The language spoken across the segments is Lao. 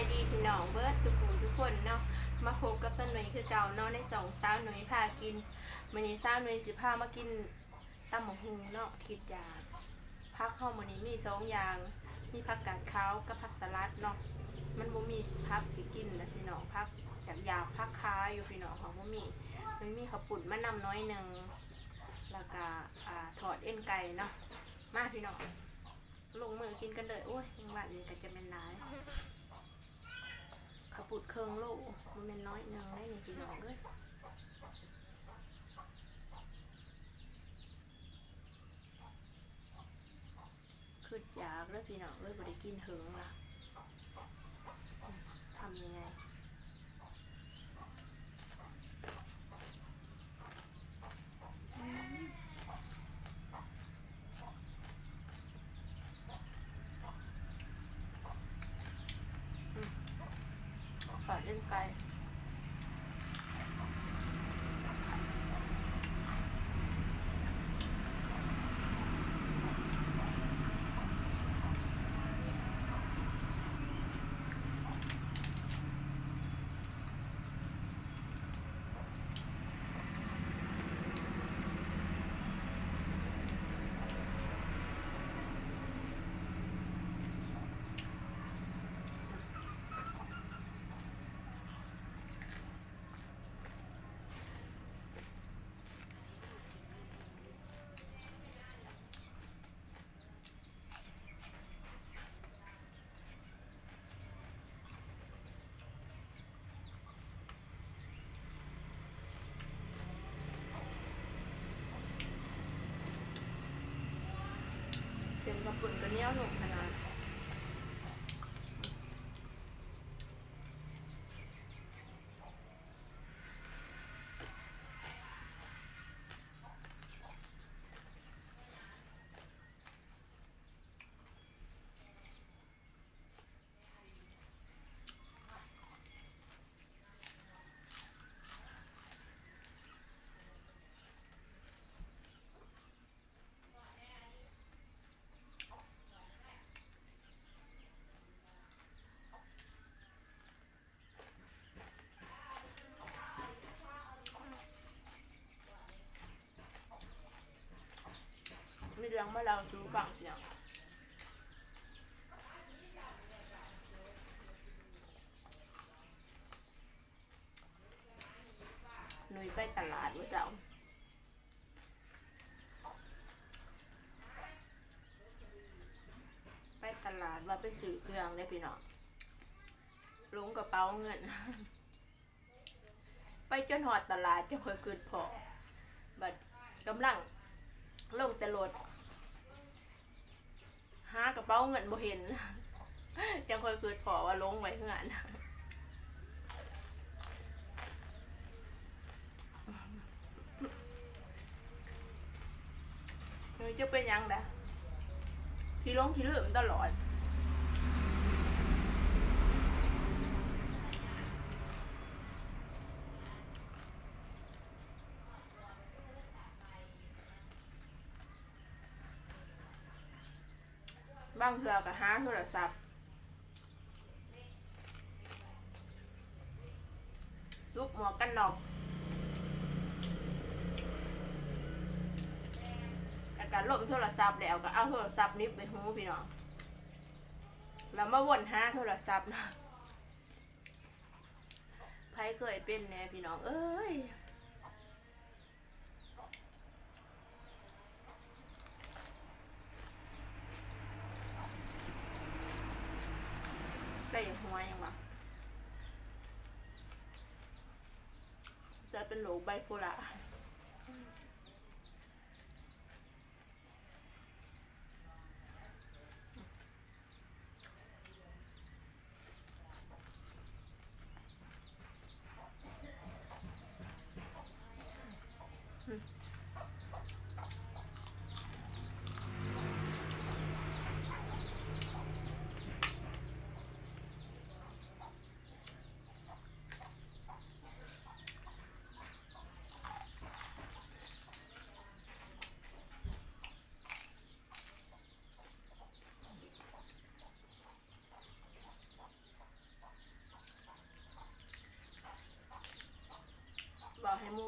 ສະບາຍດີພີ່ນ້ອງເບິດທຸກຜູ້ທຸກຄົນເນາະ, ມາພົບກັບສາວໜຸ່ຍຄືເກົ່າເນາະ ໃນຊ່ອງສາວໜຸ່ຍພາກິນ. ມື້ນີ້ສາວໜຸ່ຍຊິພາມາກິນຕຳບັກຫຸ່ງເນາະ. ຄິດຢາກ ຜັກເຮົາມື້ນີ້ມີສອງຢ່າງ ມີຜັກກາດຂາວກັບຜັກສະຫຼັດເນາະ. ມັນບໍ່ມີຜັກຊິກິນນະພີ່ນ້ອງ, ຜັກຢາກໆ ຜັກຄາຢູ່ພີ່ນ້ອງ ເຮົາບໍ່ມີ. ມັນມີເຂົ້າປຸ້ນມານຳໜ້ອຍໜຶ່ງ ແລ້ວກະ ອ່າ ທອດເອັນໄກ່ເນາະ. ມາພີ່ນ້ອງ ລົງມືກິນກັນເລີຍ. ໂອ້ຍ ແມງວັນນີ້ກໍຈະແມ່ນຫຼາຍ. ເຂົ້າປຸ້ນເຄິ່ງໂລ ບໍ່ແມ່ນໜ້ອຍໜຶ່ງເດ້ນີ້ພີ່ນ້ອງເອີຍ. ຄຶດຢາກເດີພີ່ນ້ອງເອີຍ ບໍ່ໄດ້ກິນເຫິງລະ. ທຳຍັງໄງ? ອືມ ທອດເອັນໄກ່. ເປັນເຂົ້າປຸ້ນກໍໜຽວໜຸ່ມຂະໜາດ. ມີເລື່ອງມາເລົ່າສູ່ຟັງ ພີ່ນ້ອງ. ໜຸ່ຍໄປຕະຫຼາດມື້ເຊົ້າ ໄປຕະຫຼາດວ່າໄປຊື້ເຄື່ອງເດ້ພີ່ນ້ອງ, ຫຼົງກະເປົາເງິນ. ໄປຈົນຮອດຕະຫຼາດຈັ່ງຄ່ອຍຄຶດພໍ້, ບັດກຳລັງລົງແຕ່ລົດ ຫາກະເປົາເງິນບໍ່ເຫັນ ຈັ່ງຄ່ອຍຄຶດພໍ້ວ່າຫຼົງໄວ້ເຮືອນ. ເອີ ຈະເປັນຫຍັງດະ ຂີ້ຫຼົງຂີ້ລືມຕະຫຼອດ. ບາງເທື່ອກໍຫາໂທລະສັບ ສຸກໝວກກັນນັອກ ແລ້ວກໍລົ້ມໂທລະສັບ ແລ້ວກໍເອົາໂທລະສັບໜິບໄວ້ຫູພີ່ນ້ອງ ແລ້ວມາວົນຫາໂທລະສັບນະ. ໃຜເຄີຍເປັນແດ່ພີ່ນ້ອງເອີຍ? ໄດ້ຫົວຫຍັງວະ? ຈະເປັນໂລກໄບໂພລາ. ອ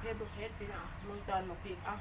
ເຜັດບໍ່ເຜັດພີ່ນ້ອງ ເບິ່ງຕອນໝາກພິກເອົາ.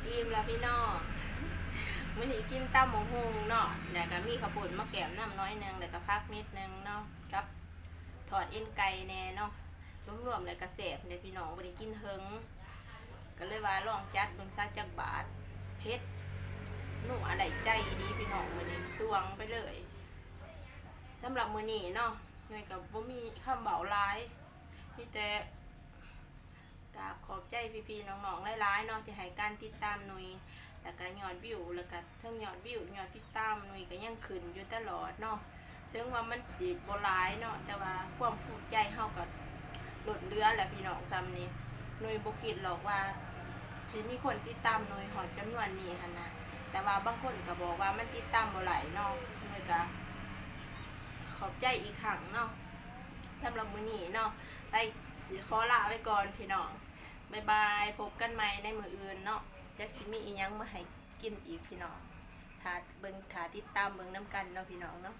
ອີ່ມແລ້ວພີ່ນ້ອງ ມື້ນີ້ກິນຕຳບັກຫຸ່ງເນາະ ແລ້ວກະມີເຂົ້າປຸ້ນມາແກ້ມນຳໜ້ອຍໜຶ່ງ ແລ້ວກະຜັກນິດໜຶ່ງເນາະ ກັບທອດເອັນໄກ່ແດ່ເນາະ. ລວມໆແລ້ວກະແຊບເດ້ພີ່ນ້ອງ ບໍ່ໄດ້ກິນເຫິງ ກະເລີຍວ່າລອງຈັດເບິ່ງຊະຈັກບາດ. ເຜັດນົວໄດ້ໃຈອີ່ຫຼີພີ່ນ້ອງ ມື້ນີ້ສ່ວງໄປເລີຍ. ສຳລັບມື້ນີ້ເນາະ ໜ່ວຍກະບໍ່ມີຄຳເວົ້າຫຼາຍ ມີແຕ່ ກາບຂອບໃຈພີ່ໆນ້ອງໆຫຼາຍໆເນາະ ທີ່ໃຫ້ການຕິດຕາມໜ່ວຍ ແລ້ວກະຍອດວິວ ແລ້ວກະເຖິງຍອດວິວ ຍອດຕິດຕາມ ໜ່ວຍກະຍັງຂຶ້ນຢູ່ຕະຫຼອດເນາະ. ເຖິງວ່າມັນຊິບໍ່ຫຼາຍເນາະ ແຕ່ວ່າຄວາມພູມໃຈເຮົາກະລົ້ນເຫຼືອແລ້ວພີ່ນ້ອງ ສ່ຳນີ້. ໜ່ວຍບໍ່ຄິດຫຼອກວ່າຊິມີຄົນຕິດຕາມໜ່ວຍຮອດຈຳນວນນີ້ຫັ້ນນະ ແຕ່ວ່າບາງຄົນກະບອກວ່າມັນຕິດຕາມບໍ່ໄຫຼເນາະ. ໜ່ວຍກະຂອບໃຈອີກຄັ້ງເນາະ. ສຳລັບມື້ນີ້ເນາະ ໄປ ຊິຂໍລາໄປກ່ອນພີ່ນ້ອງ ບາຍບາຍ ພົບກັນໃໝ່ໃນມື້ອື່ນເນາະ ຈັກຊິມີອີ່ຫຍັງມາໃຫ້ກິນອີກພີ່ນ້ອງ ຖ້າເບິ່ງ ຖ້າຕິດຕາມເບິ່ງນຳກັນເນາະພີ່ນ້ອງເນາະ.